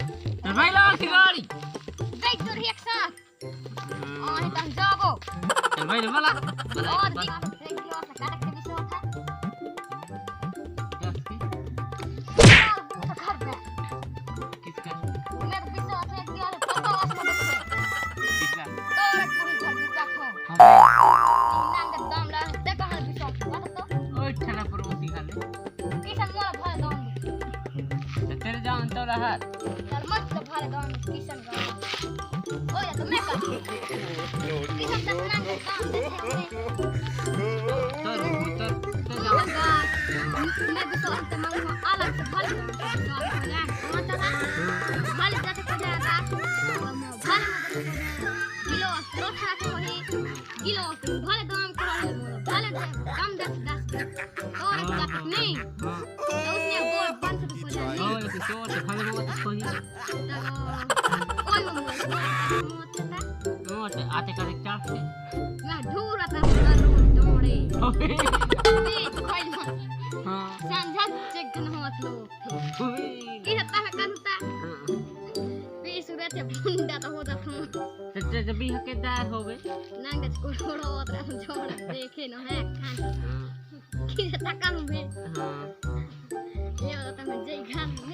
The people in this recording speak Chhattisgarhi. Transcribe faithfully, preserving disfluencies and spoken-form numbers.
चल भाई, लाल की गाड़ी। देख तोर एक साथ। आही तन जाबो। चल भाई, बोला, बोला, और बोला। देख, देख, देख, काटक के विश्वास है। दस की? यार, वो तो घर पे। किसका? मेरे विश्वास है कि यार, पापा वास में बैठे। किसका? तोरे पूरी घर की क्या खो? हाँ। नाम के दाम ला, ते कहाँ विश्वास है? बता तो। ओए, ठेला पर वो सिखा ले। किशन मोला भले दाम दे। तो तेरे जान तो रहा। चल मत तो भले दाम दे, किशन का। ओ या तो मैं कर। किशन तक नाम के दाम दे। तो, तो, तो, तो जाओ। मैं भी तो अंत में अलग से भले दाम दे। भले जाते को जाएगा। भले मत को जाएगा। किलो, रोटा को ही। किलो, भले दाम करो, भले दे, कम दस, दस। और हाँ, क्या हाँ, नहीं? हाँ। तो उसने बोल पाँच सौ रुपये नहीं। हाँ, ये तो सौ से भले वो तो कोई। तो, ओए, वो, वो, वो, वो, वो, वो, आते, आते का चार से। मैं ढूंढ रहा था, मैं ढूंढ, ढूंढे। अबे। अबे, तो कोई ना। हाँ। संझा चेक न हो तो। अबे। ये हत्ता है, कल हत्ता। हाँ। बे, सूरत है, भुंडा तो होता था। तो, तो, तो भी हकेदार हो गए। नंगच को छोड़ो, तो हम छोड़ देखे न है, खान। हाँ। किसे तकल में। हाँ। ये वाला तो मैं जय खान में।